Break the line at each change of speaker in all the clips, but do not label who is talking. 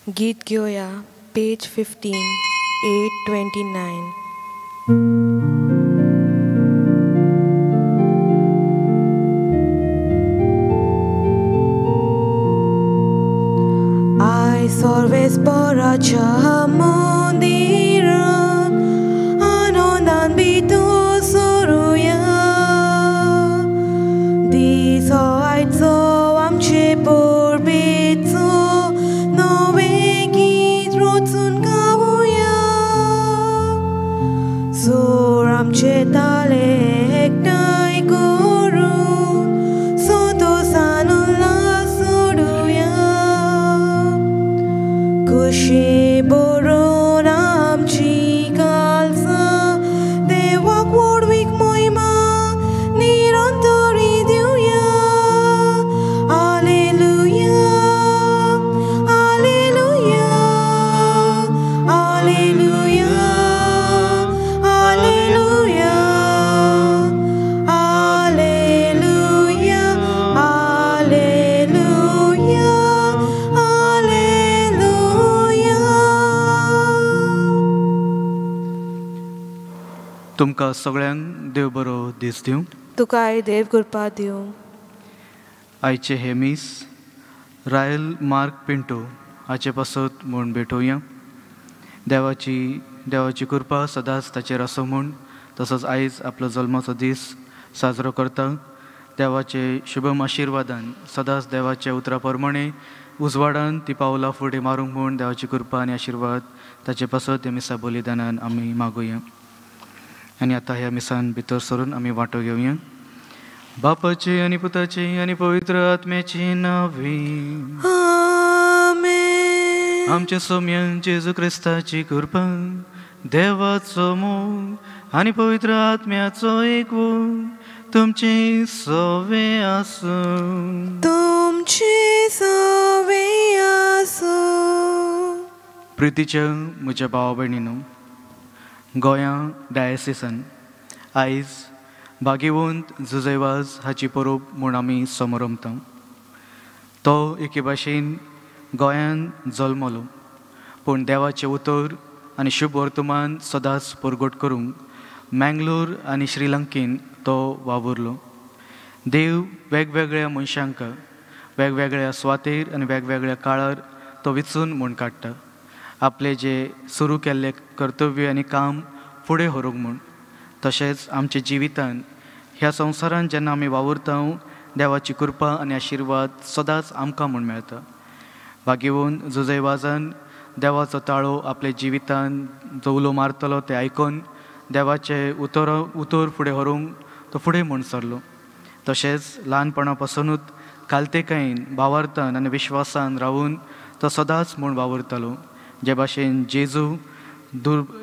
गीत घेवया पेज 15 829. I सर्वेस्पराच्या मंदिरान आनंदान भितर सरुया, दिसो आयचो आमचे परबेचो नवें गीत रचून गावया, जोर आमचे ताले एकठांय करून संतोसान उल्हास सोडुया, खुशी बरोवन आमची कालसां देवाक व्हडवीक मोहिमा निरंतरी दिवया. Hallelujah, hallelujah, hallelujah, hallelujah, hallelujah, hallelujah, hallelujah.
तुमकां सगळ्यांक देव बरो दीस दिवं.
तुकाय देव कृपा दिवं.
आयचे हे मीस रायल मार्क पिंटो हाचे पासत म्हूण भेटोवया. देवाची कृपा सदांच ताचेर आसूं म्हूण, तसोच आयज आपलो जल्माचो दीस साजरो करता. देवाचे शुभम आशिर्वादान सदांच देवाच्या उतरा प्रमाणे उजवाडान ती पावलां फुडें मारूंक म्हूण देवाची कृपा आनी आशिर्वाद ताचे पासत ह्या मिसा बलिदानान आमी मागुया. आनी आतां ह्या मिसान भितर सरून आमी वांटो घेवया. बापाचे आनी पुताचे आनी पवित्र आत्म्याचे नांवे.
आमेन.
आमच्या सोम्यान जेजू क्रिस्ताची कृपा, देवाचो मोग आनी पवित्र आत्म्याचो एकवो तुमचे सवे आसूं.
तुमचे सवे आसूं.
प्रितीच्या म्हज्या भावा भयणीनो, गोंया डायसिसन आयज भाग्यवंत जुजैवाज हाची परब म्हूण आमी समरमता. तो एके भाशेन गोंयान जल्मलो, पूण देवाचें उतर आनी शुभ वर्तमान सदांच परगट करूंक मँगलोर आनी श्रीलंकेन तो वावुरलो. देव वेगवेगळ्या मनशांक वेगवेगळ्या सुवातेर आनी वेगवेगळ्या काळार तो विचून म्हूण काडटा, आपलें जें सुरू केल्लें कर्तव्य आनी काम फुडें व्हरूंक म्हूण. तशेंच आमच्या जिवितान ह्या संवसारान जेन्ना आमी वावुरता, देवाची कृपा आनी आशिर्वाद सदांच आमकां म्हूण मेळटा. भाग्यवंत जुजैवाजान देवाचो ताळो आपल्या जिवितान जो उलो मारतलो तें आयकून देवाचें उतर फुडें व्हरूंक तो फुडें म्हूण सरलो. तशेंच ल्हानपणा पासुनूच कालतेकायेन, भावार्थान आनी विश्वासान रावून तो सदांच म्हूण वावुरतालो. जे भाशेन जेजू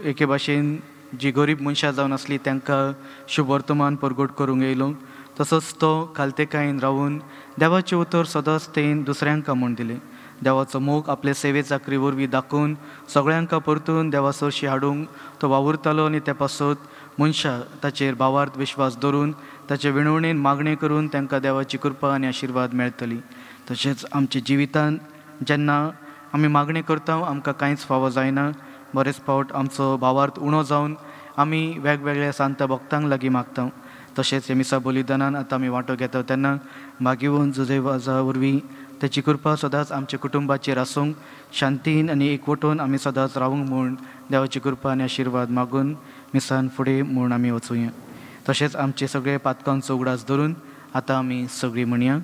एके भाशेन जी गरीब मनशां जावन आसली तांकां शुभ वर्तमान परगट करूंक येयलो, तसोच तो कालतेकायेन रावून देवाचें उतर सदांच तेन दुसऱ्यांक म्हूण दिलें. देवाचो मोग आपले सेवे चाकरी वरवीं दाखोवन सगळ्यांक परतून देवा सरशी हाडूंक तो वावुरतालो आनी ते पासत मनशां ताचेर भावार्थ विश्वास दवरून ताचे विणवणेन मागणें करून तांकां देवाची कृपा आनी आशिर्वाद मेळटली. तशेंच आमच्या जिवितान जेन्ना आमी मागणें करता आमकां कांयच फावो जायना, बरेच फावट आमचो भावार्थ उणो जावन आमी वेगवेगळ्या सांत भक्तांक लागीं मागता. तशेंच हे मिसा बलिदानान आतां आमी वांटो घेता तेन्ना भाग्यवंत जुजैवाजा वरवीं ताची कृपा सदांच आमच्या कुटुंबाचेर आसूंक, शांतीन आनी एकवटून आमी सदांच रावूंक म्हूण देवाची कृपा आनी आशिर्वाद मागून मिसान फुडें म्हूण आमी वचुया. तशेंच आमचे सगळे पातकांचो उगडास धरून आतां आमी सगळीं म्हणया.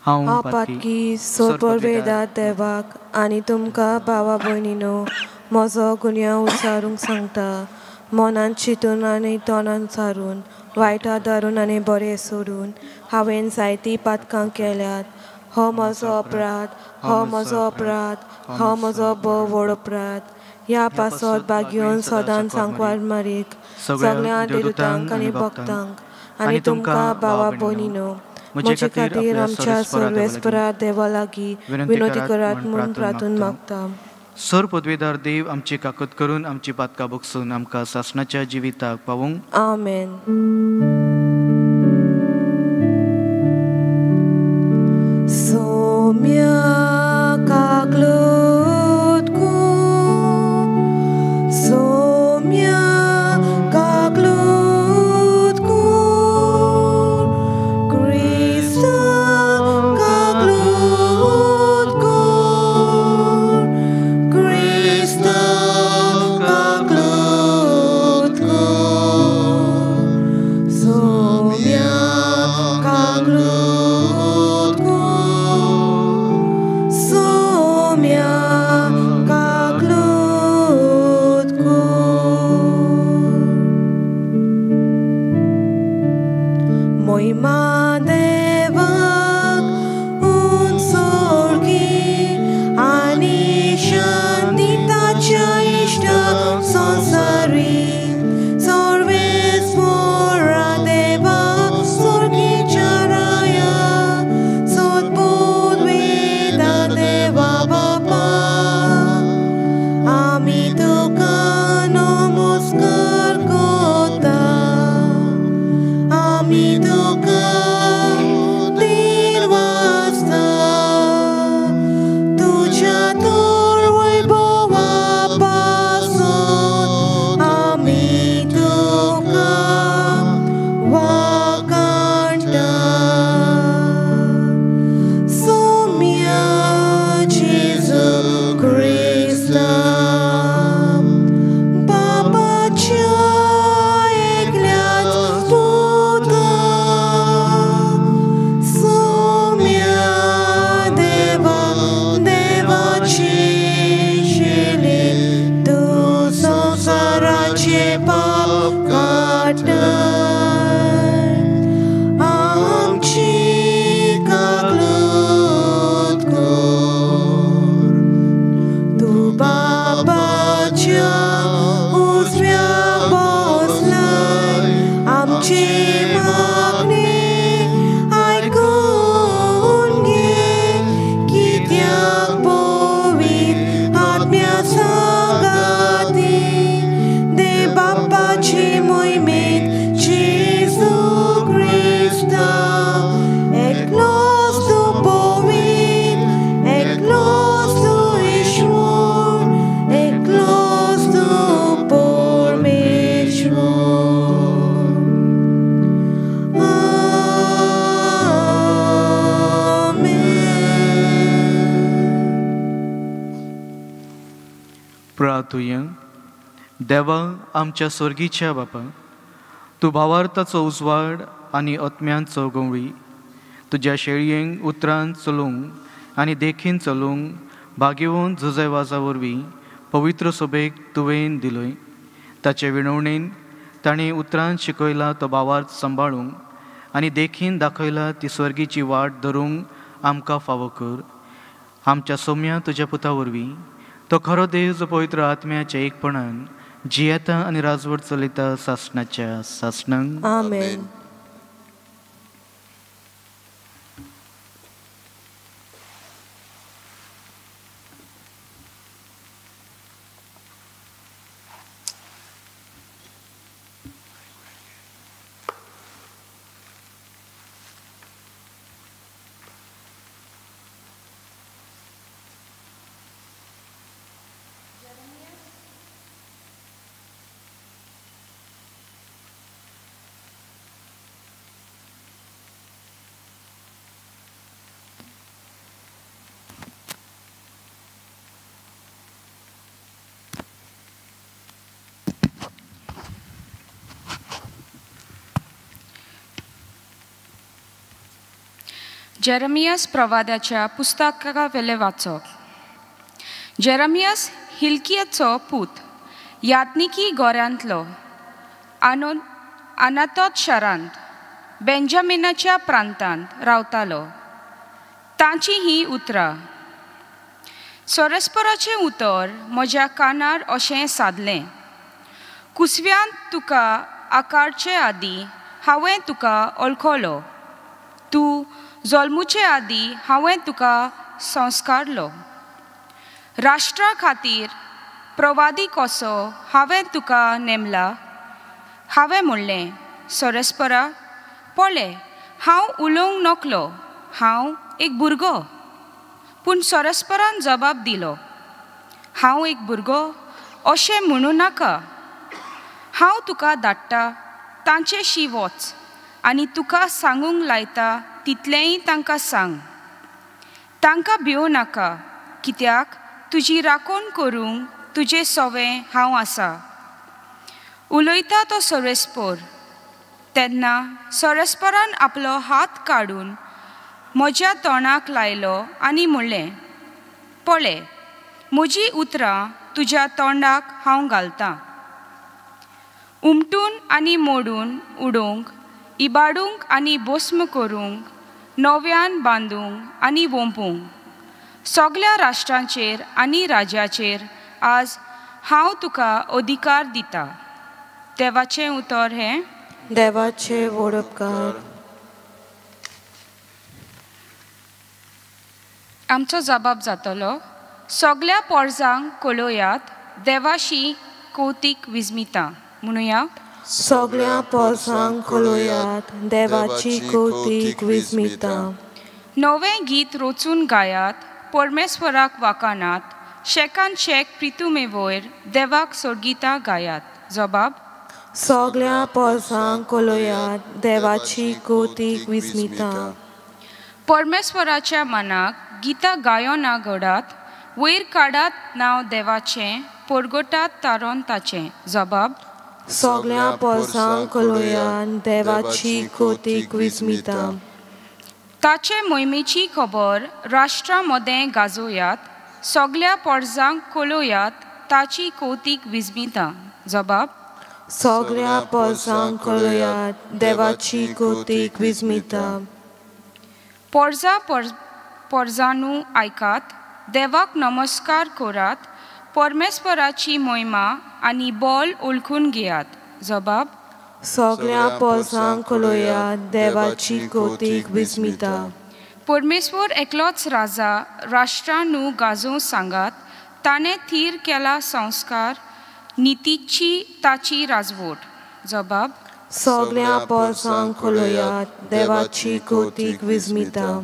हांव
पातकी सोपरवेदा देवाक आनी तुमकां भावा भयणीनो म्हजो गुन्यांव उचारूंक सांगता. मनान चिंतून आनी तोंडान सारून, वायटा धरून आनी बरें सोडून हांवें जायतीं पातकां केल्यात. हो म्हजो अपराध, हो म्हजो अपराध, हो म्हजो भोव व्हड अपराध. ह्या पासत भाग्योन सदांच सांकवार मारीक सगळ्या देवदूतांक आनी भक्तांक आनी तुमकां भावा भयणीनो म्हजे खातीर आमच्या सर्वेस्परा देवा लागीं विनवती करात म्हूण प्रार्थून मागता.
सर पदवीदार देव आमची काकत करून आमची पातकां बगसून आमकां सासणाच्या जिविताक पावूंक.
आमेन. सोम्या काकलो काकलूत कर सोम्या काकलूत कर मोहिमा देवाक उत्सर्गी आनी शांती ताच्या इश्टाक संवसारी सर्वेस्परा देवा स्वर्गीच्या राया सद्बुद्वेदा देवा बापा आमी तुका नमस्कार करता आमी तुका दिलवासता तुज्या तर वैभवा पासून आमी तुका वाखाणटा सोम्या जेजू क्रिस्ता बाबाच्या एकल्याच पुता सोम्या देवा देवाची शिले तूं संवसाराचे पाप काडटाय आमची काकलूत कर तूं बाबाच्या उजव्या बसलाय आमची मागणी आयकून घे कित्याक पवित्र आत्म्या सांगाती देव बापाची मोहिमेंत जेजू क्रिस्ता एकलोच तूं पवित्र एकलोच तूं ईश्वर एकलोच तूं परमेश्वर. आमेन.
प्रार्थुया. देवा आमच्या स्वर्गीच्या बापा, तूं भावार्थाचो उजवाड आनी आत्म्यांचो गवळी, तुज्या शेळयेंक उतरान चलूंक आनी देखीन चलूंक भागेवन जुजयवाजा वरवीं पवित्र सभेक तुवें दिलोय. ताचे विणवणेन ताणें उतरान शिकयला तो भावार्थ सांबाळूंक आनी देखीन दाखयला ती स्वर्गीची वाट धरूंक आमकां फावो कर. आमच्या सोम्या तुज्या पुता वरवीं तो खरो देव जो पवित्र आत्म्याच्या एकपणान जियेता आनी राजवट चलयता सासणाच्या सासणांक.
आमेन.
जेरमियास प्रवादाच्या पुस्तकावेलें वाचप. जेरमियास हिल्कियाचो पूत, याज्ञिकी गोऱ्यांतलो, अनातोत शारांत बेंजामिनाच्या प्रांतांत रावतालो. तांची हीं उतरां. सरस्पराचें उतर म्हज्या कानार अशें सादलें, कुसव्यांत तुका आकारचे आदीं हांवें तुका वळखलो, तूं जल्मुचे आदीं हांवें तुका संस्कारलो. राष्ट्रा खातीर प्रवादी कसो हांवें तुका नेमला. हांवें म्हणलें, सरस्परा पळय हांव उलोवंक नकलो, हांव एक भुरगो. पूण सरस्परान जबाब दिलो, हांव एक भुरगो अशें म्हणूं नाका. हांव तुका धाडटा तांचेशी वच आनी तुका सांगूंक लायता तितलेंय तांकां सांग. तांकां भिवं नाका, कित्याक तुजी राखण करूंक तुजें सवें हांव आसा. उलयता तो सर्वेस्पोर. तेन्ना सरस्परान आपलो हात काडून म्हज्या तोंडाक लायलो आनी म्हणलें, पळय म्हजी उतरां तुज्या तोंडाक हांव घालतां. उमटून आनी मोडून उडोवंक, इबाडूंक आनी भस्म करूंक, नव्यान बांदूंक आनी वोंपूंक, सगल्या राष्ट्रांचेर आनी राज्याचेर आज हांव तुका अधिकार दिता. देवाचें उतर हें.
देवाचे वडपकार.
आमचो जबाब जातलो, सगल्या पोरजांक कळोयात देवाशी कौतीक विस्मिता. म्हणुया,
सगल्या पोरजांक कळोयात देवाची कौतीक विस्मिता.
नवें गीत रचून गायात, परमेश्वराक वाकानात, शेकान शेक प्रितुमे वयर देवाक सोर्गितां गायात. जबाब,
सगल्या पोरजांक कळोयात देवाची कौतीक विस्मिता.
परमेश्वराच्या मनाक गितां गायना घडात, वयर काडात नांव देवाचें, परगटात तारोन ताचें. जबाब,
सगल्या पोरजांक कळोयात देवाची कौतीक विस्मिता.
ताचे मोहिमेची खबर राष्ट्रां मदें गाजोयात, सगल्या पोरजांक कळोयात ताची कौतीक विस्मिता. जबाब,
सगल्या पोरजांक कळोयात देवाची कौतीक विस्मिता.
पोरजा पोरजानू आयकात, देवाक नमस्कार करात, परमेश्वराची मोहिमा आनी बोल ओळखून घेयात. जबाब,
सगल्या पोरजांक कळोयात देवाची कौतीक विस्मिता.
परमेश्वर एकलोच राजा, राष्ट्रानू गाजोवंक सांगात, ताणें थीर केला संस्कार, नितीची ताची राजवट. जबाब,
सगल्या पोरजांक कळोयात देवाची कौतीक विस्मिता.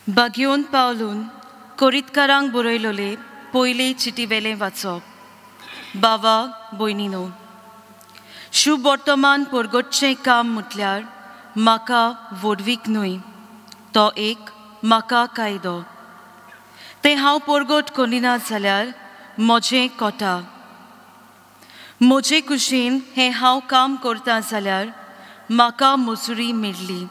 बागयोन पावलून कोरीतकारांक बरयलोले पयले चिटी वेलें वाचप. बाबा भयणीनो, शुभ वर्तमान परगटचें काम म्हटल्यार म्हाका व्हडवीक न्हय, तो एक म्हाका कायदो. तें हांव परगट करिना जाल्यार म्हजें कोटा. म्हजे कुशीन हें हांव काम करता जाल्यार म्हाका मजुरी मेळ्ळी,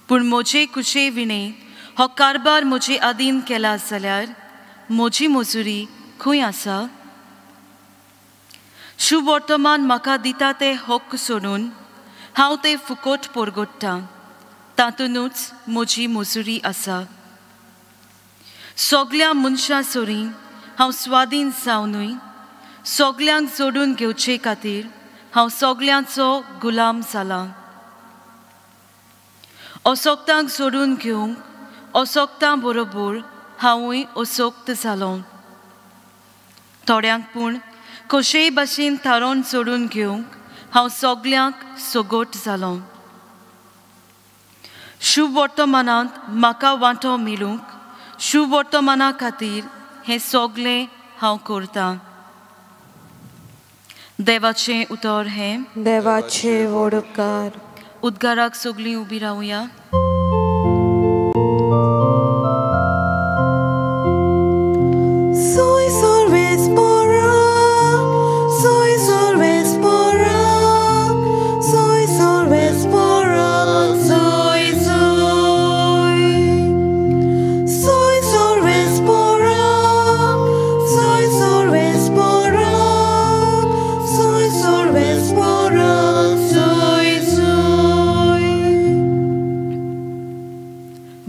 पूण म्हजे कुशे विणें हो कारबार म्हजे आदीन केला जाल्यार म्हजी मजुरी खंय आसा? शुभ वर्तमान म्हाका दिता ते हक्क सोडून हांव ते फुकट परगट्टां, तातूंतच म्हजी मजुरी आसा. सगल्या मनशां सरी हांव स्वाधीन जावनूय सगल्यांक जोडून घेवचे खातीर हांव सगल्यांचो गुलाम जालां. असक्तांक जोडून घेवंक असक्तां बरोबर हांवूय असक्त जालो. थोड्यांक पूण कशेय भाशेन थारोवन जोडून घेवंक हांव सगल्यांक सगट जालो. शुभ वर्तमानांत म्हाका वांटो मेळूंक शुभ वर्तमाना खातीर हें सगलें हांव करतां. देवाचें उतर हें.
देवाचें व्हड उपकार.
उद्गाराक सगळीं उबी रावया.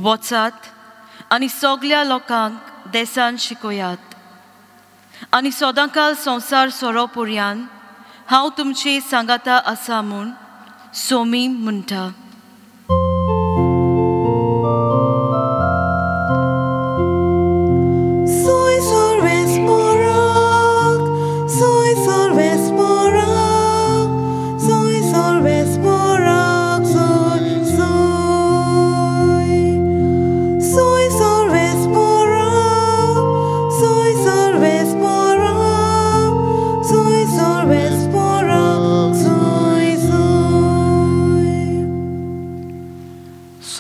वचात आनी सगल्या लोकांक देसान शिकयात आनी सदांकाल संवसार सोरो पर्यान हांव तुमचे सांगाता आसा म्हूण सोमी म्हणटा.
Soy sorves pora, soy sorves pora,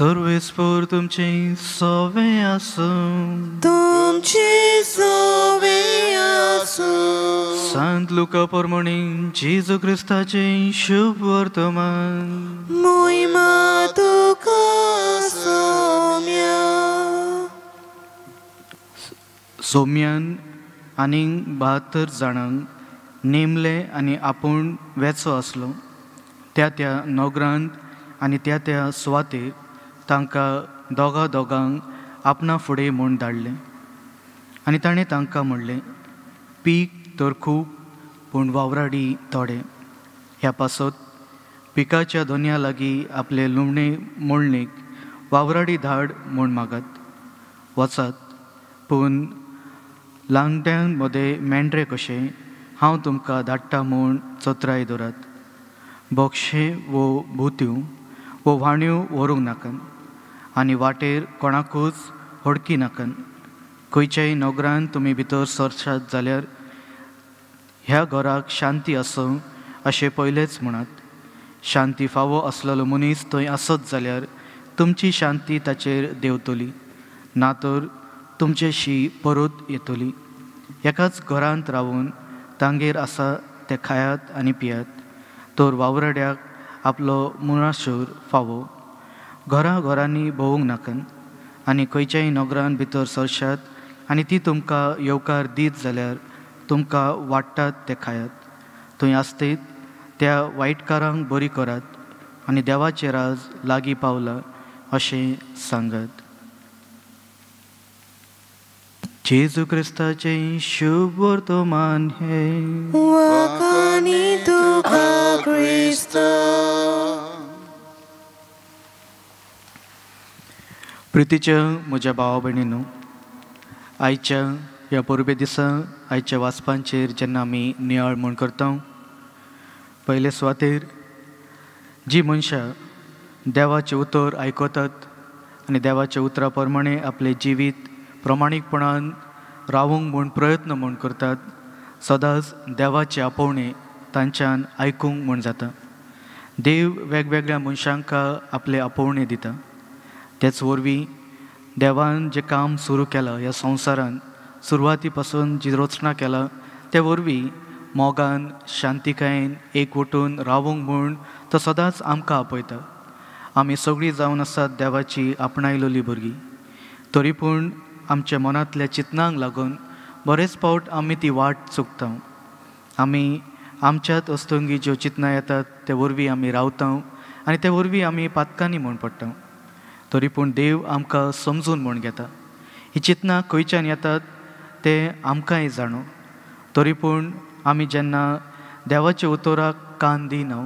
सर्वेस्पोर तुमचे सवे आसूं.
तुमचे सवे आसूं.
संत लुका प्रमाणे जेजू क्रिस्ताचे शुभ वर्तमान.
मोहिमा तुका सोम्या.
सोम्यान आनीक 72 जाणांक नेमले आनी आपूण वेचो आसलो त्या त्या नगरांत आनी त्या त्या सुवातेर तांकां दोगा दोगांक आपणा फुडें म्हूण धाडलें. आनी ताणें तांकां म्हणलें, पीक तर खूब पूण वावराडी थोडे. ह्या पासत पिकाच्या दोनया लागीं आपले लुमणे मोडणेक वावराडी धाड म्हूण मागात. वचात पूण लांगड्यां मदें मेंढरे कशें हांव तुमकां धाडटा म्हूण चत्राय दवरात. बोक्षे वो भुत्यो वो व्हाण्यो व्हरूंक नाकात आनी वाटेर कोणाकूच हडकी नाकात. खंयच्याय नगरान तुमी भितर सरशात जाल्यार ह्या घराक शांती आसूं अशें पयलेंच म्हणात. शांती फावो आसलेलो मनीस थंय आसत जाल्यार तुमची शांती ताचेर देंवतली, ना तर तुमचेशी परत येतली. एकाच घरांत रावून तांगेर आसा ते खायात आनी पियात, तर वावराड्याक आपलो मुळाशूर फावो. घरां घरांनी भोंवूंक नाकात आनी खंयच्याय नगरान भितर सरशात आनी ती तुमकां येवकार दीत जाल्यार तुमकां वाडटात ते खायात. थंय आसतीत त्या वायटकारांक बरी करात आनी देवाचें राज लागीं पावलां अशें सांगात. जेजू क्रिस्ताचें शुभ वर्तमान हें.
वाखाणी तुका क्रिस्ता.
प्रितीच्या म्हज्या भावा भयणीनो, आयच्या ह्या परबे दिसा आयच्या वाचपांचेर जेन्ना आमी नियाळ म्हूण करता, पयले सुवातेर जी मनशां देवाचें उतर आयकतात आनी देवाच्या उतरा प्रमाणे आपलें जिवीत प्रमाणीकपणान रावूंक म्हूण प्रयत्न म्हूण करतात, सदांच देवाचें आपोवणें तांच्यान आयकूंक म्हूण जाता. देव वेगवेगळ्या मनशांक आपलें आपोवणें दिता. तेच वरवीं देवान जें काम सुरू केलां ह्या संवसारान सुरवाती पासून जी रचना केला ते वरवीं मोगान शांतिकायेन एकवटून रावूंक म्हूण तो सदांच आमकां आपयता. आमी सगळीं जावन आसात देवाची आपणायलेली भुरगीं, तरी पूण आमच्या मनांतल्या चिंतनांक लागून बरेच फावट आमी ती वाट चुकता. आमी आमच्यात अस्तंगी ज्यो चिंतनां येतात ते वरवीं आमी रावता आनी ते वरवीं आमी पातकांनी म्हूण पडटा. तरी पूण देव आमकां समजून म्हूण घेता. ही चिंतनां खंयच्यान येतात तें आमकांय जाणू, तरी पूण आमी जेन्ना देवाच्या उतराक कान दिना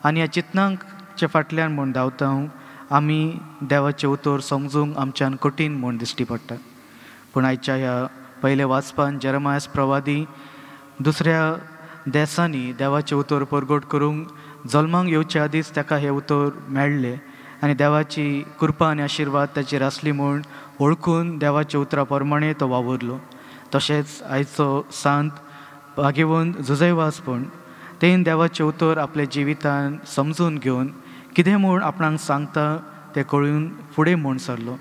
आनी ह्या चिंतनांच्या फाटल्यान म्हूण धांवता, आमी देवाचें उतर समजूंक आमच्यान कठीण म्हूण दिश्टी पडटा. पूण आयच्या ह्या पयल्या वाचपान जेरमायस प्रवादी दुसऱ्या देसांनी देवाचें उतर परगट करूंक जल्माक येवचे आदींच ताका हें उतर मेळ्ळें आनी देवाची कृपा आनी आशिर्वाद ताचेर आसली म्हूण वळखून देवाच्या उतरा प्रमाणे तो वावुरलो. तशेंच आयचो सांत भाग्यवंत जुजय पूण तेन देवाचें उतर आपल्या जिवितान समजून घेवन कितें म्हूण आपणाक सांगता तें कळून फुडें म्हूण सरलो.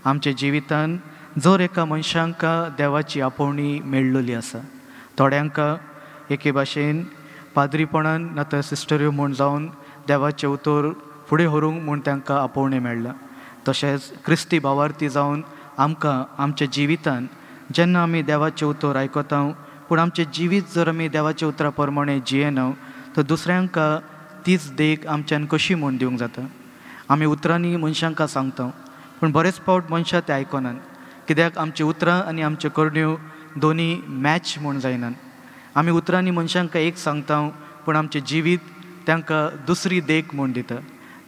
आमच्या जिवितान जर एका मनशांक देवाची आपोवणी मेळ्ळली आसा, थोड्यांक एके भाशेन पाद्रीपणान ना तर सिस्टऱ्यो म्हूण जावन देवाचें उतर फुडें व्हरूंक म्हूण तांकां आपोवणें मेळ्ळां. तशेंच क्रिस्ती भावार्थी जावन आमकां आमच्या जिवितान जेन्ना आमी देवाचें उतर आयकता पूण आमचें जिवीत जर आमी देवाच्या उतरा प्रमाणे जियेना तर दुसऱ्यांक तीच देख आमच्यान कशी म्हूण दिवंक जाता. आमी उतरांनी मनशांक सांगता पूण बरेच फावट मनशां तें आयकनात, कित्याक आमचीं उतरां आनी आमच्यो करण्यो दोनी मॅच म्हूण जायनात. आमी उतरांनी मनशांक एक सांगता पूण आमचें जिवीत तांकां दुसरी देख म्हूण दिता.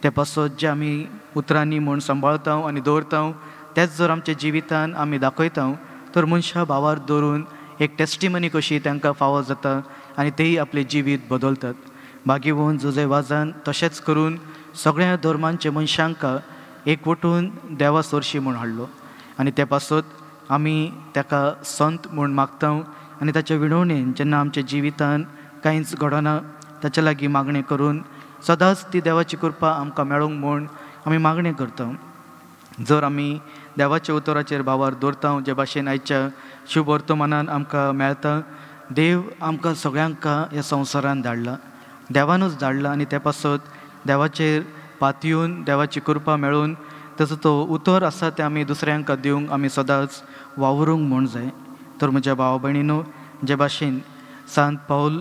ते पासत जे आमी उतरांनी म्हूण सांबाळता आनी दवरता तेच जर आमच्या जिवितान आमी दाखयता तर मनशां भावार दवरून एक टेस्टिमनी कशी तांकां फावो जाता आनी तेय आपलें जिवीत बदलतात. भाग्यवंत जुजय वाजान तशेंच करून सगळ्या धर्मांच्या मनशांक एकवटून देवा सोरशी म्हूण हाडलो आनी ते पासत आमी ताका संत म्हूण मागता आनी ताच्या विणवणेन जेन्ना आमच्या जिवितान कांयच घडना ताच्या लागीं मागणें करून सदांच ती देवाची कृपा आमकां मेळोंक म्हूण आमी मागणें करता. जर आमी देवाच्या उतराचेर भावार दवरता, जे भाशेन आयच्या शुभ वर्तमानान आमकां मेळटा, देव आमकां सगळ्यांक ह्या संवसारान धाडला, देवानूच धाडला आनी ते पासत देवाचेर पातयेवन देवाची कृपा मेळून तसो तो उतर आसा तें आमी दुसऱ्यांक दिवंक आमी सदांच वावरूंक म्हूण जाय. तर म्हज्या भाव भयणीनो, जे भाशेन सांत पावल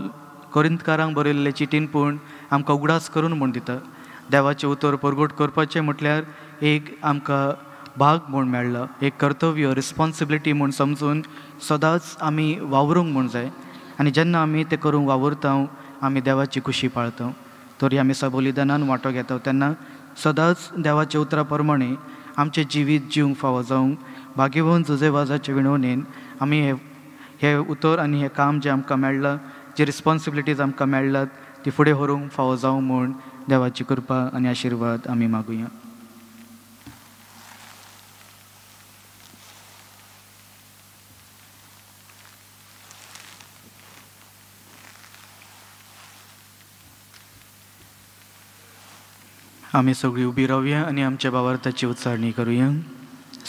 कोरिंतकारांक बरयल्ले चिटीन पूण आमकां उगडास करून म्हूण दिता, देवाचें उतर परगट करपाचें म्हटल्यार एक आमकां भाग म्हूण मेळ्ळा, एक कर्तव्य रिस्पोन्सिबिलिटी म्हूण समजून सदांच आमी वावरूंक म्हूण जाय. आनी जेन्ना आमी तें करूंक वावुरता आमी देवाची खुशी पाळता. तर ह्या मिसा बलिदानान वांटो घेता तेन्ना सदांच देवाच्या उतरा प्रमाणे आमचें जिवीत जिवंक फावो जावंक भाग्यवंत जुजे वाजाचे विणवणेन आमी हे उतर आनी हें काम जें आमकां मेळ्ळां, जी रिस्पोन्सिबिलिटीज आमकां मेळ्ळात ती फुडें व्हरूंक फावो जावं म्हूण देवाची कृपा आनी आशिर्वाद आमी मागुया. आमी सगळीं उबी रावया आनी आमच्या भावार्थाची उच्चारणी करुया.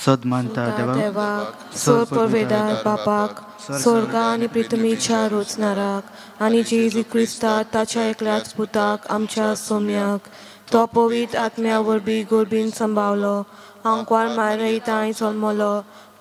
सद मानता देवाक,
सर्व बापाक, स्वर्ग आनी पृथ्वीच्या रोचणाराक आनी जेजू क्रिस्ता ताच्या एकल्याच पुताक आमच्या सोम्याक, तो पवित्र आत्म्या वरवीं गोरबीन सांबावलो, आंकवार मारय तांय जल्मलो,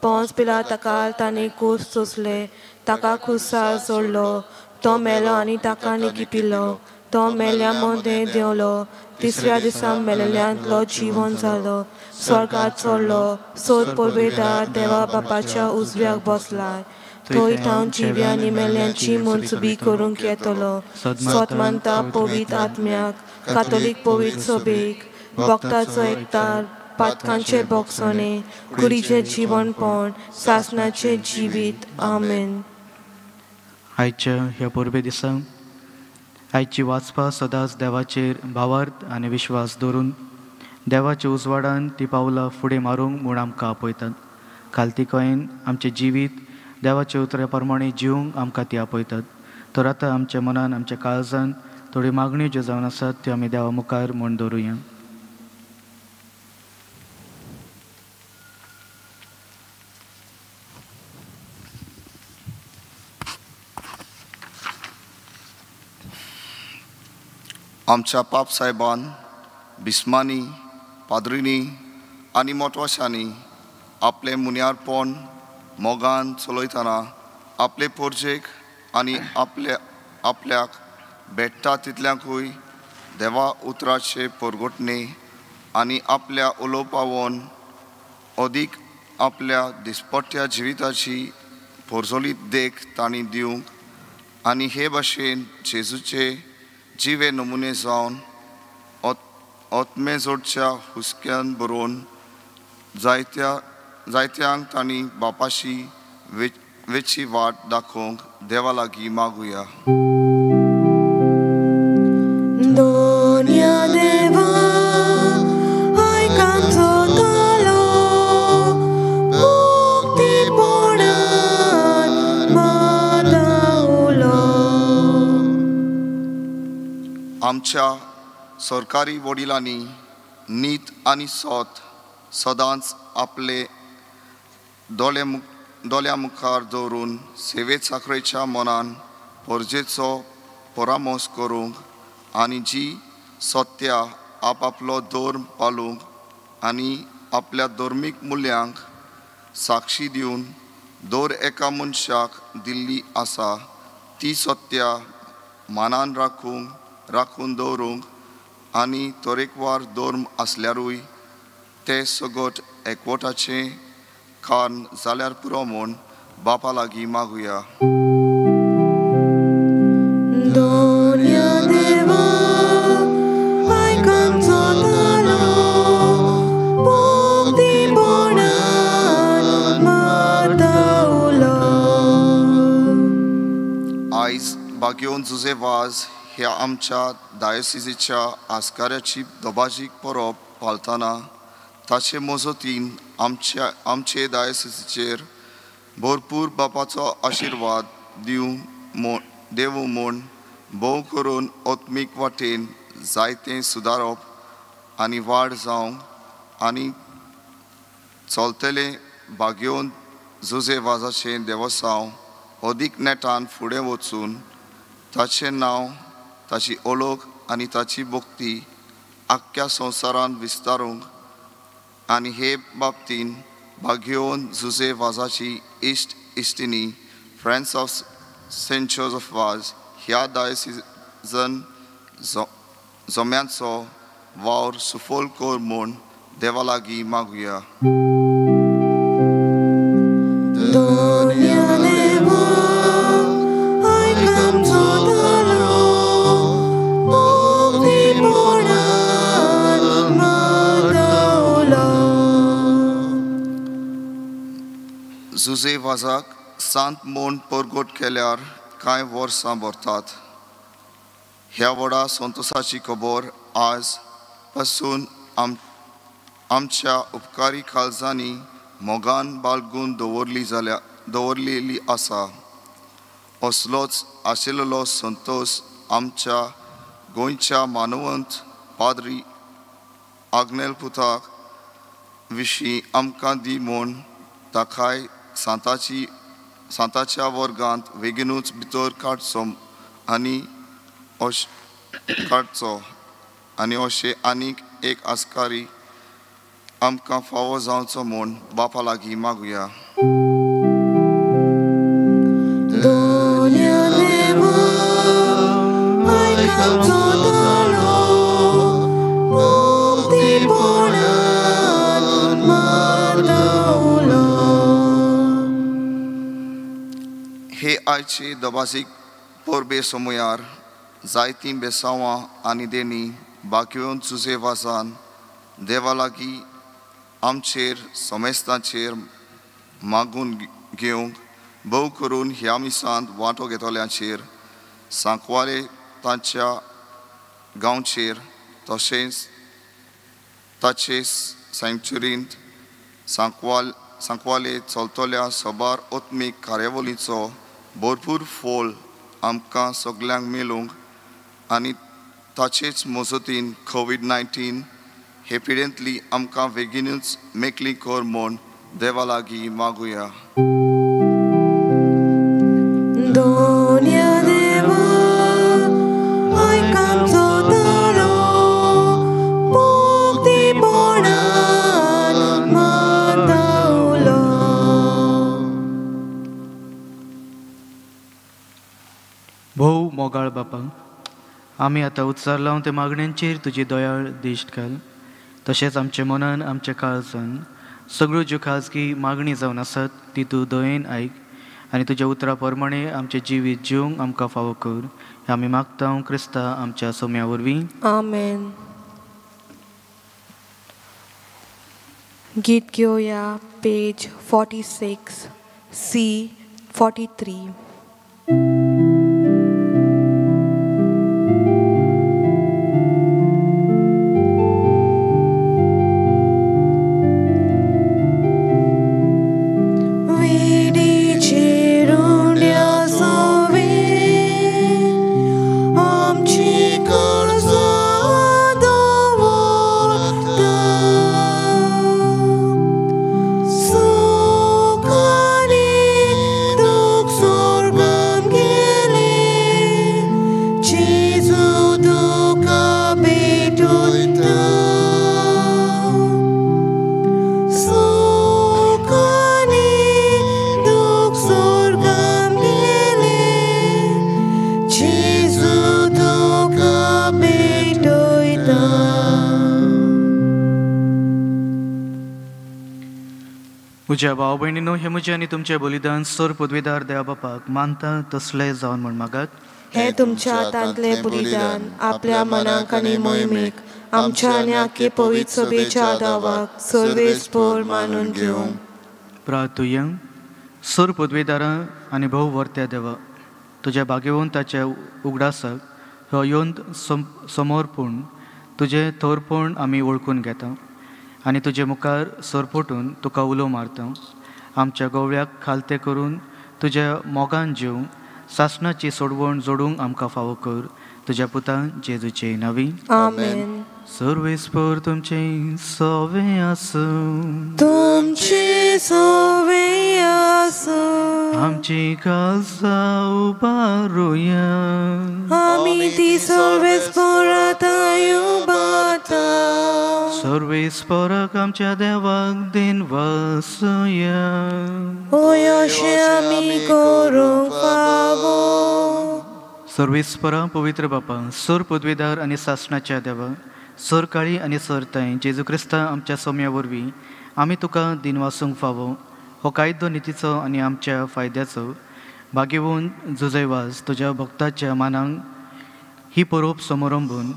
पोंस पिलाताकाल ताणें कूस सोंसले, ताका खुर्सार सोडलो, तो मेलो आनी ताका निकिपिलो, तो मेल्या मदें देंवलो, तिसऱ्या दिसा मेलेल्यांतलो जिवन जालो, स्वर्गात चडलो, सोद पळयता देवा बापाच्या उजव्याक बसलाय, थंय थावन जिव्या आनी मेल्यांची मनसुबी करूंक येतलो. सत मानता पवित्र आत्म्याक, कातोलीक पवित्र सभेक, भक्ताचो एकतार, पातकांचे बोगसणे, कुडीचें जिवनपण, सासनाचें जिवीत. आमेन.
आयच्या ह्या परबे दिसा आयची वाचपा सदांच देवाचेर भावार्थ आनी विश्वास दवरून देवाच्या उजवाडान ती पावलां फुडें मारूंक म्हूण आमकां आपयतात. खालतीकायेन आमचें जिवीत देवाच्या उतरा प्रमाणे जिवंक आमकां ती आपयतात. तर आतां आमच्या मनान आमच्या काळजान थोड्यो मागण्यो ज्यो जावन आसात त्यो आमी देवा मुखार म्हूण दवरुया.
आमच्या पाप साहेबान, बिस्मांनी, पाद्रींनी आनी मोटवाशांनी आपलें मुन्यारपण मोगान चलयतना आपले पोरजेक आनी आपले आपल्याक भेट्टा तितल्यांकूय देवा उतराचे परगटणे आनी आपल्या उलोवपावन अदीक आपल्या दिसपट्ट्या जिविताची पोरजोलीत देख तांणी दिवंक आनी हे भाशेन जेजूचे जिवे नमुने जावन आत्मे जोडच्या हुस्क्यान बरोवन जायत्या जायत्यांक तांणी बापाशी वेची वाट दाखोवंक देवा लागीं मागुया.
दोन्या देवा आयकांचो तालो, मुक्तीपणान मादावलो.
आमच्या सरकारी वडिलांनी नीत आनी सत सदांच आपले दोळ्या मुखार दवरून सेवेत साखरेच्या मनान परजेचो परामर्श करूंक आनी जी सत्या आपआपलो धर्म पाळूंक आनी आपल्या धर्मीक मुल्यांक साक्षी दिवन दर एका मनशाक दिल्ली आसा ती सत्या मानान राखून दवरूंक आनी तरेकवार धर्म आसल्यारूय ते सगट एकवटाचें कारण जाल्यार पुरो म्हूण बापा लागीं मागुया.
दोन्या देवा आयकांचो तालो, मुक्तीपणान मादावलो.
आयज बागेवन जुजे वाज ह्या आमच्या डायोसिजीच्या आस्काराची दबाजीक परब पाळतना ताचे मजतीन आमचे डायोसिजीचेर भरपूर बापाचो आशिर्वाद देवूं म्हूण भोव करून आत्मीक वाटेन जायतें सुदारप आनी वाड जावंक आनी चलतले भाग्योन जुजे वाजाचें देवसांव अदीक नेटान फुडें वचून ताचें नांव, ताची ओळख आनी ताची भक्ती आख्ख्या संवसारांत विस्तारूंक आनी हे बाबतीन भाग्योन जुजे वाजाची इश्ट इश्टिनी friends of Saint Joseph Vaz ह्या डायसिजन जम्यांचो वावर सुफल कर म्हूण देवा लागीं मागुया. जुजे वाजाक सांत म्हूण परगट केल्यार कांय वर्सां भरतात. ह्या व्हडा संतोशाची खबर आज पासून आमच्या उपकारी काळजांनी मोगान बाळगून दवरलेली आसा. असलोच आशिल्लो संतोश आमच्या गोंयच्या मानवंत पाद्री आग्नेल पुताक विशीं आमकां दी म्हूण ताकाय सांताच्या वर्गांत बेगीनूच भितर काडचो आनी अशें आनीक एक आस्कारी आमकां फावो जावचो म्हूण बापा लागीं मागुया. हे आयचे दबाजीक परबे समयार जायतीं बेसांवां आनी देणी बाकीवन जुजे वाजान देवा लागीं आमचेर समेस्तांचेर मागून घेवंक भोव करून ह्या मिसांत वांटो घेतल्यांचेर सांकवाले तांच्या गांवचेर तशेंच ताचे सँक्चुरींत सांकवाले चलतल्या सबार आत्मीक कार्यावळीचो भरपूर फोल आमकां सगल्यांक मेळूंक आनी ताचेच मजतीन कोवीड-19 हे पिडेंतली आमकां बेगीनूच मेकळी कर म्हूण देवा लागीं मागुया.
भोव मोगाळ बापा, आमी आतां उत्सर्लांव ते मागण्यांचेर तुजी दयाळ दिश्ट घाल. तशेंच आमच्या मनान आमच्या काळजान सगळ्यो ज्यो खाजगी मागणी जावन आसात ती तूं दयेन आयक आनी तुज्या उतरा प्रमाणे आमचें जिवीत जिवंक आमकां फावो कर. हें आमी मागता क्रिस्ता आमच्या सोम्या वरवीं.
आमेन. गीत घेवया पेज 46 C 43.
म्हज्या भाव भयणीनो, हे म्हजें आनी तुमचें बलिदान सर पदवीदार देवा बापाक मानता तसलें जावन म्हूण मागात.
हे तुमच्या हातांतलें बलिदान आपल्या मनाक आनी मोहिमेक आमच्या आनी आख्खे पवित्र सभेच्या दावाक सर्वेस्पर मानून घेवं.
प्रार्थुया. सर पदवीदारा आनी भोव वर्त्या देवा, तुज्या भाग्यवंताच्या उगडासाक हो योंत समर्पण तुजें थोरपण आमी वळखून घेता आनी तुजे मुखार सरपटून तुका उलो मारता. आमच्या गोवळ्याक खालते करून तुज्या मोगान जेवंक सासणाची सोडवण जोडूंक आमकां फावो कर. तुज्या पुतान जेजूचे नांवी.
आमेन.
सर्वेस्पर तुमचे सवे आसूं.
तुमचे सवे आसूं.
आमची काळजां उबारुया.
आमी ती सर्वेस्परात उबारता.
सर्वेस्पराक आमच्या देवाक दिन वसुया.
होय अशें आमी करूंक फावो.
सर्वेस्परा पवित्र बापा, सर पदवेदार आनी सासणाच्या देवा, सर काळी आनी सर ताई जेजू क्रिस्ता आमच्या सोम्या वरवीं आमी तुका दिनवासूंक फावो हो कायदो नितीचो आनी आमच्या फायद्याचो भागेवन जुजयवाज तुज्या भक्ताच्या मानांक ही परोब समरंभून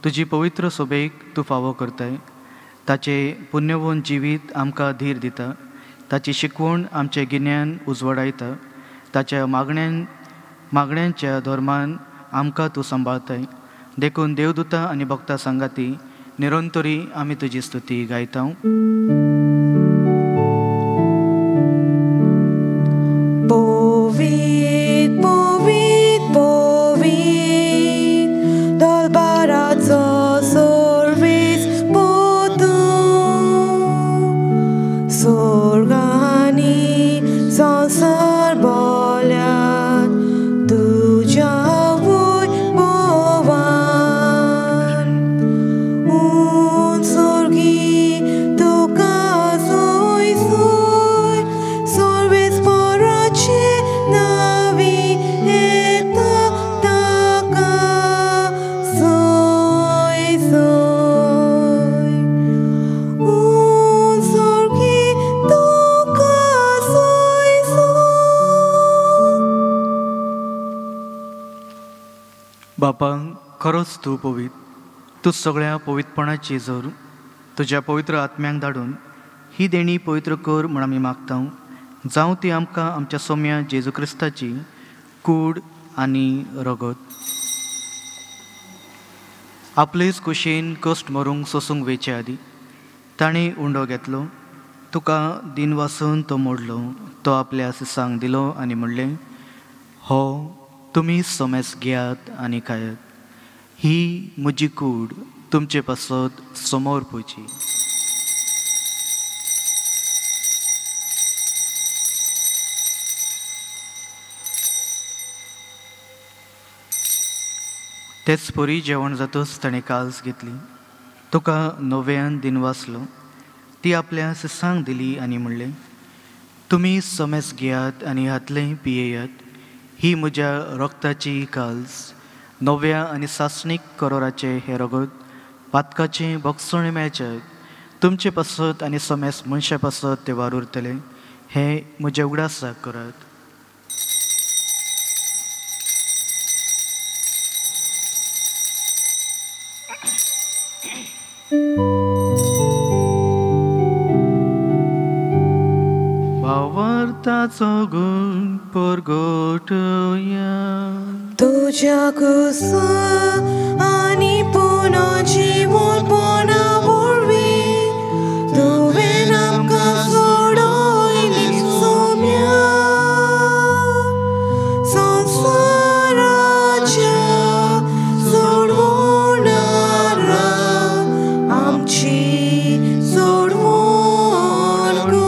तुजी पवित्र सोबेक तूं फावो करताय. ताचें पुण्यवंत जिवीत आमकां धीर दिता, ताची शिकवण आमचें गिन्यान उजवाडायता, ताच्या मागण्यांच्या धर्मान आमकां तूं सांबाळताय. देखून देवदूता आनी भक्ता सांगाती निरंतरी आमी तुजी स्तुती गायता.
पवित्र पवित्र पवित्र दरबाराचो सर्वेस्पर तूं, स्वर्गांनी संवसार भरल्यात तुज्या वैभवान. उंच तुका सोय सोय सर्वेस्पराचे नांवी येता ताका सोय सोय. उंच तुका सोय सोय.
बापा, खरोच तूं पवित्र, तूं सगळ्या पवित्रपणाची जोर. तुज्या पवित्र आत्म्यांक धाडून ही देणी पवित्र कर म्हूण आमी मागता. जावं ती आमकां आमच्या सोम्या जेजू क्रिस्ताची कूड आनी रगत. आपलेच कुशीन कश्ट मरूंक सोसूंक वेचे आदीं ताणें उंडो घेतलो, तुका दिनवासून तो मोडलो, तो आपल्या सिसांक दिलो आनी म्हणलें, हो तुमी समेस घेयात आनी खायात, ही म्हजी कूड तुमचे पासत समोर पोवची. तेच परी जेवण जातच ताणें काल्स घेतली, तुका नव्यान दिनवासलो, ती आपल्या सिसांक दिली आनी म्हणलें, तुमी समेस घेयात आनी हातलें पियेयात, ही म्हज्या रक्ताची काल्स, नव्या आनी सासणीक करोराचें हें रगत पातकाचें भोगसणें मेळचें तुमचे पासत आनी समेस मनशा पासत तें वार उरतलें, हें म्हज्या उगडासाक करात. भावार्थाचो गूण परगटया.
तुज्या कुसा आनी पुनर्जीवनपणा वरवीं तुवें आमकां सोडयली सोम्या, संवसाराच्या सोडवणारा आमची सोडवण कर.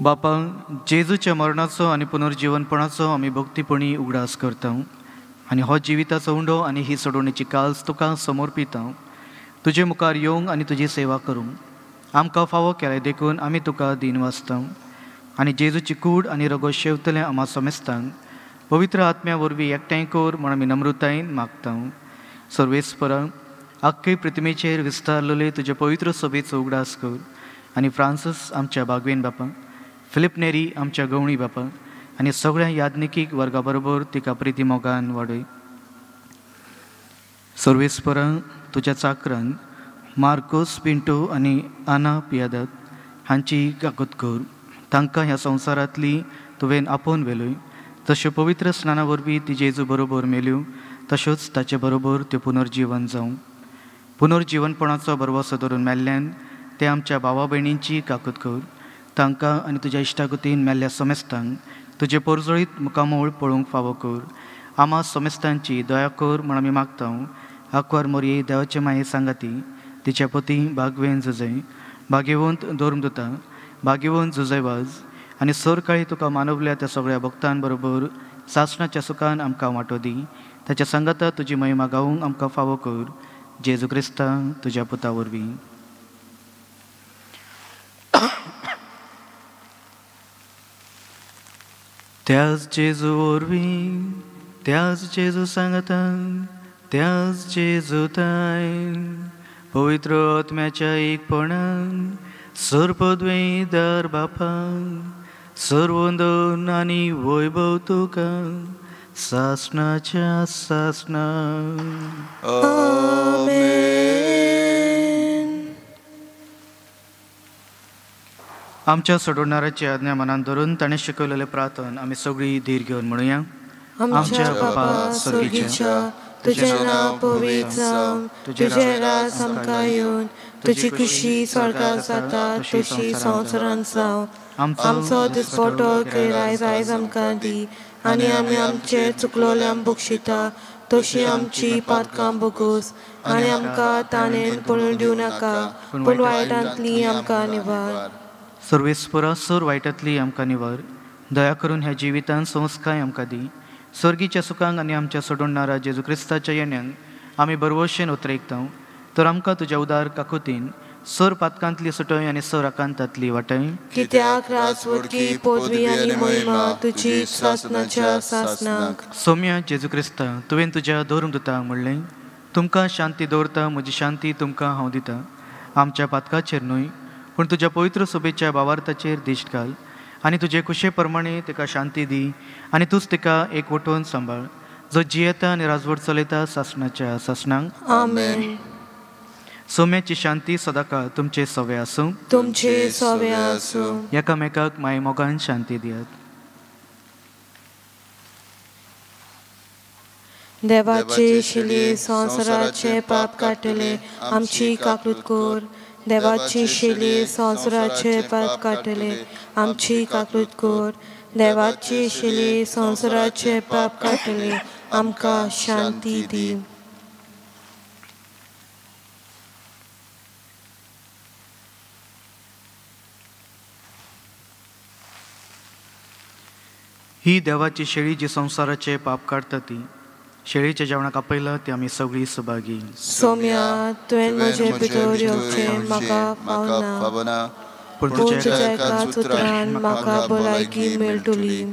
बापा, जेजूच्या मरणाचो आनी पुनर्जीवनपणाचो आमी भक्तीपणी उगडास करता आनी हो जिविताचो उंडो आनी ही सोडवणेची काल्स तुका समर्पिता. तुजे मुखार येवंक आनी तुजी सेवा करूंक आमकां फावो केलें देखून आमी तुका दीन वाचता आनी जेजूची कूड आनी रगत शेवतले आमा समेस्तांक पवित्र आत्म्या वरवीं एकठांय कर म्हूण आमी नम्रतायेन मागता. सर्वेस्परा, आख्खे प्रतिमेचेर विस्तारलेले तुजे पवित्र सभेचो उगडास कर आनी फ्रांसीस आमच्या बागवेन बापा, फिलीप नेरी आमच्या गवणी बापा आनी सगळ्या याज्ञिकीक वर्गा बरोबर तिका प्रिती मोगान वाडय. सर्वेस्परा, तुज्या चाकरान मार्कोस पिंटो आनी आना पियादात हांची कागद कर, तांकां ह्या संवसारांतली तुवें आपोवन व्हेलोय, तश्यो पवित्र स्नाना वरवीं ती जेजू बरोबर मेल्यो तश्योच ताचे बरोबर त्यो पुनर्जीवन जावं. पुनर्जीवनपणाचो भरवसो धरून मेल्ल्यान ते आमच्या भावा भयणींची काकूत कर, तांकां आनी तुज्या इश्टागतीन मेल्ल्या समेस्तांक तुजें परजळीत मुखामळ पळोवंक फावो कर आमा सोमेस्तांची दया कर म्हूण आमी मागता. आकवार मोरये देवाचे माये सांगाती तिच्या पती बागवेन जुजय भाग्यवंत धर्मदुता भाग्यवंत जुजयवाज आनी सरकाळी तुका मानवल्या त्या सगळ्या भक्तांबरोबर सासणाच्या सुखान आमकां वांटो दी. ताच्या सांगाता तुजी महिमा गावूंक आमकां फावो कर. जेजू क्रिस्ता तुज्या पुता वरवीं. त्याच जेजू वरवीं, त्याच जेजू सांगाता, त्याच जेजू ताय पवित्र आत्म्याच्या एकपणान सर्पद्वैदार बापा सर्वंदन आनी वैभव तुका सासणाच्या सासणा.
आमेन.
आमच्या सोडवणाराची आज्ञा मनान धरून ताणें शिकवलेलें प्रार्थन आमी सगळीं धीर घेवन म्हणुया.
आमच्या बापा स्वर्गीच्या, तुझें नांव पवित्र जावं, तुझें राज आमकां येवन, तुजी खुशी स्वर्गार जाता तशी संवसारांत जावं. आमचो दिसपटो आयज आयज आमकां दी आनी आमी आमचे चुकलोल्यांक बक्षिता तशी आमची पातकां भोगोस आनी आमकां ताणें पळोवन दिवं नाका, पूण वायटांतली आमकां निवार.
सर्वेस्परा सर वायटांतली आमकां निवार. दया करून ह्या जिवितान संस्काय आमकां दी. स्वर्गीच्या सुखांक आनी आमच्या सोडवणारा जेजू क्रिस्ताच्या येण्याक आमी बरवशेन उतरेकता. तर आमकां तुज्या उदार काकुतीन सर पातकांतली सुटय आनी सर आकांतांतली वाटय.
कित्याक राजवटकी पदवी आनी महिमा तुजी सासणाच्या सासणाक.
सोम्या जेजू क्रिस्ता, तुवें तुज्या धर्मदुतांक म्हणलें, तुमकां शांती दवरता, म्हजी शांती तुमकां हांव दिता. आमच्या पातकाचेर न्हय पूण तुज्या पवित्र सभेच्या भावार्थाचेर दिश्ट घाल आनी तुजे खुशे प्रमाणे तिका शांती दी आनी तूंच तिका एक वटोवन सांबाळ, जो जियेता आनी राजवट चलयता सासणाच्या सासणाक.
आमेन.
सोम्याची शांती सदांकाळ तुमचे सवे आसूं.
तुमचे सवे आसूं.
एकामेकाक माय मोगान शांती दियात.
देवाचे शिले संवसाराचे पाप काडटले, आमची काकूत कर. देवाची शिले संवसाराचे पाप काडटले, आमची काकूत कर. देवाची शिले संवसाराचे पाप काडटले, आमकां शांती दी.
ही देवाची शेळी जी संवसाराचे पाप काडटा ती शेळीच्या जेवणाक आपयला ती आमी सगळीं सभागी.
सोम्या, तुवें म्हजे भितर येवचें म्हाका फावना, पूण तुज्या एकाच उतरान म्हाका भलायकी मेळटली.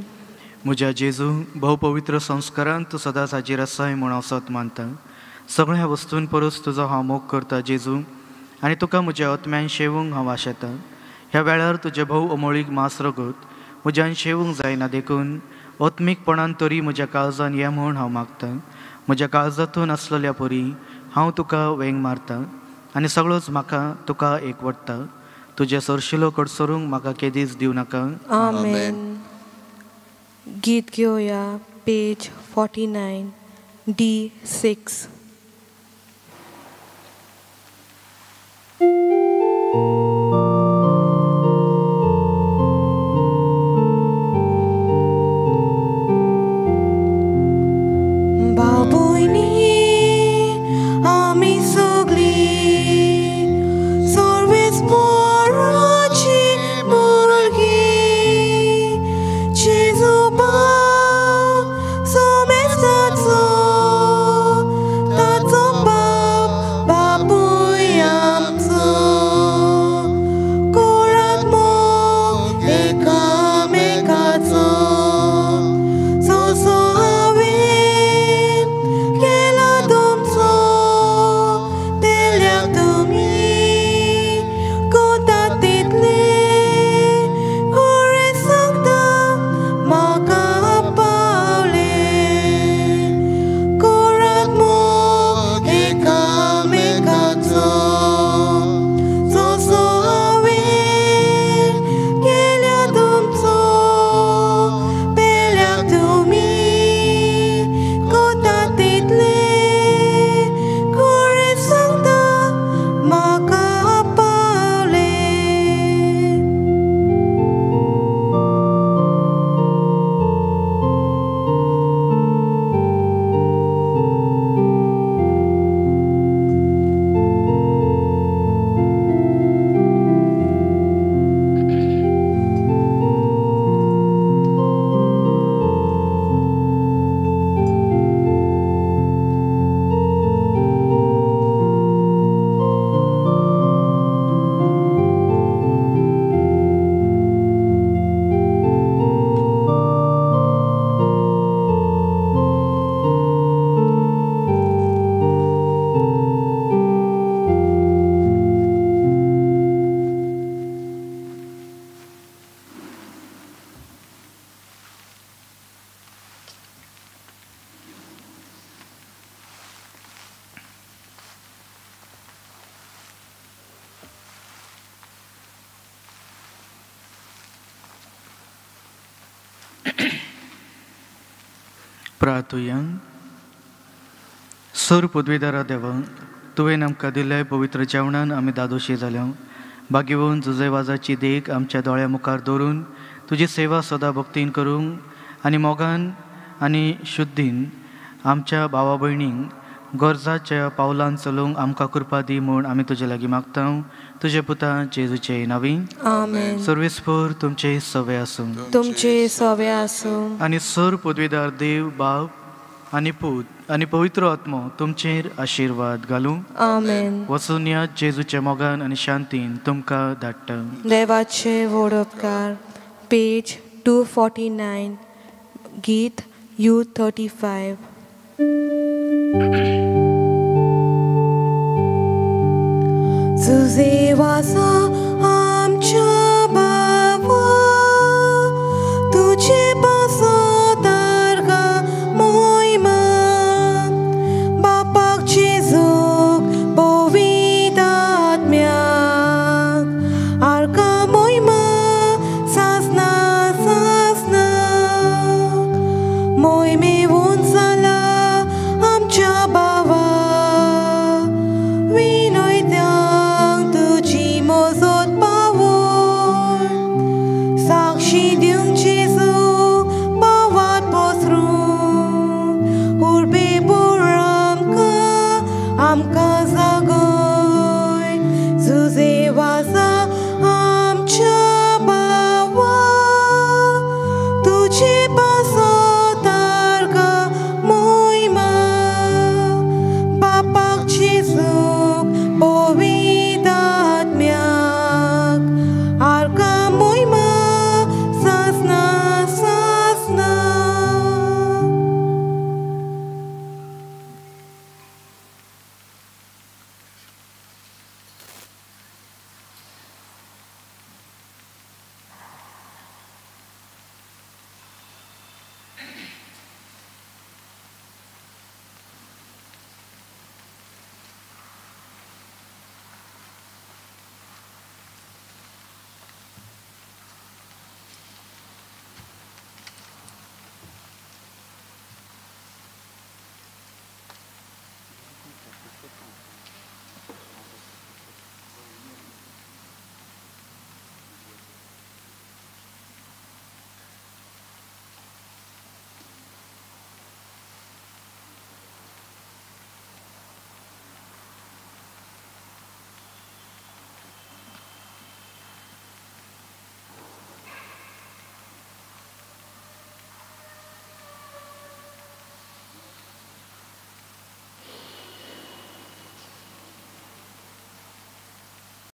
म्हज्या जेजू, भोव पवित्र संस्कारान तूं सदांच हाजीर आसाय म्हूण हांव सत मानता. सगळ्या वस्तूं परस तुजो हांव मोग करता जेजू, आनी तुका म्हज्या आत्म्यान शेवूंक हांव आशेतां. ह्या वेळार तुजें भोव अमोळीक मांस रगत म्हज्यान शेवूंक जायना, देखून आत्मीकपणान तरी म्हज्या काळजान ये म्हूण हांव मागतां. म्हज्या काळजांतून आसलेल्या परी हांव तुका वेंग मारता आनी सगळोच म्हाका तुका एकवटता. तुजें सरशिलो कडसरूंक म्हाका केदीच दिवं नाका.
आमेन. गीत घेवया पेज 49 D6.
प्रार्थुया. सर पदवीदारा देवा, तुवें आमकां दिल्ल्या पवित्र जेवणान आमी दादोशी जाल्या. भाग्यवंत जुजेवाजाची देख आमच्या दोळ्या मुखार दवरून तुजी सेवा सदां भक्तीन करूंक आनी मोगान आनी शुद्धीन आमच्या भावा भयणींक गरजाच्या पावलान चलोवंक आमकां कृपा दी म्हूण आमी तुजे लागीं मागता. तुजे पुता जेजूचे नांवी.
आमेन.
सर्वेस्पर तुमचे सवे आसूं.
तुमचे सवे आसूं.
आनी सर पदवीदार देव बाप आनी पूत आनी पवित्र आत्मो तुमचेर आशिर्वाद घालूं.
आमेन.
वचून या जेजूच्या मोगान आनी शांतीन तुमकां धाडटा.
देवाचे व्हड उपकार. पेज 249, गीत U35. जुजेवासा आमच्या बाबा, तुझे पासत आर्गां मोहिमा, बापाक जेजूक पवित्र आत्म्याक आर्गां मोहिमा सासना सासना. मोहिमेवून जाला आमच्या बाबा, विनयत्यांक तुजी मजत पावोन, साक्षी दिवंक जेजू पावात पसरून, उर्बे बोर आमकां आमकां